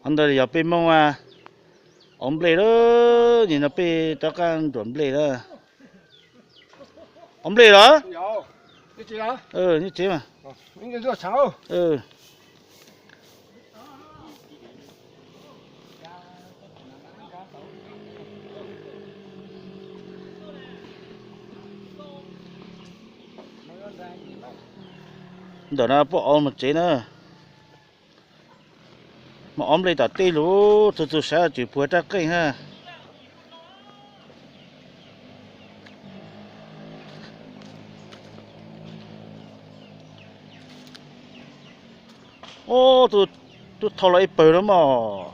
Ntawd yog peb Hmoob a, ob nplej lawm, nim no peb rov qab nruam nplej lawm. Ob nplej los? Nyob tsev mas. Ntawm no puab ob mus tsev na. Mas ob nplej tom tej lug, tug txug sab tsis puag rab qeej hab. Ub, tub thau los ib pawg lawm mog.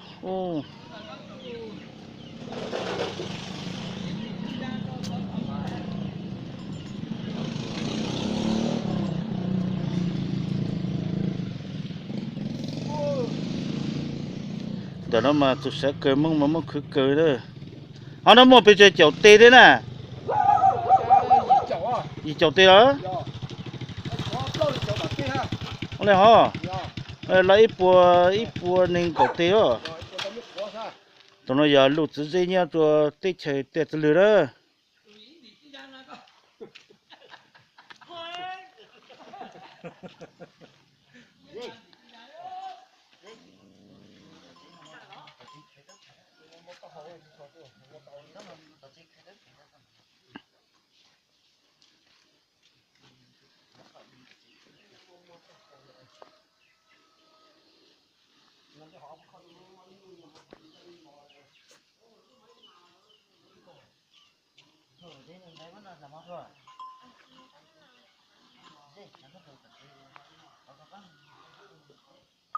Ntawm no mas txug sab kawg, Moob mas muaj khwv kawg lawm. Ho no muaj pes tsawg caum teg thiab na? Yim caum teg los? Ua li hov, los ib puas, ib puas nees nkaum teg os. Thaum no yog luj txiv zeb nyob rua teb chaws Tiaj Txiv Lwg na.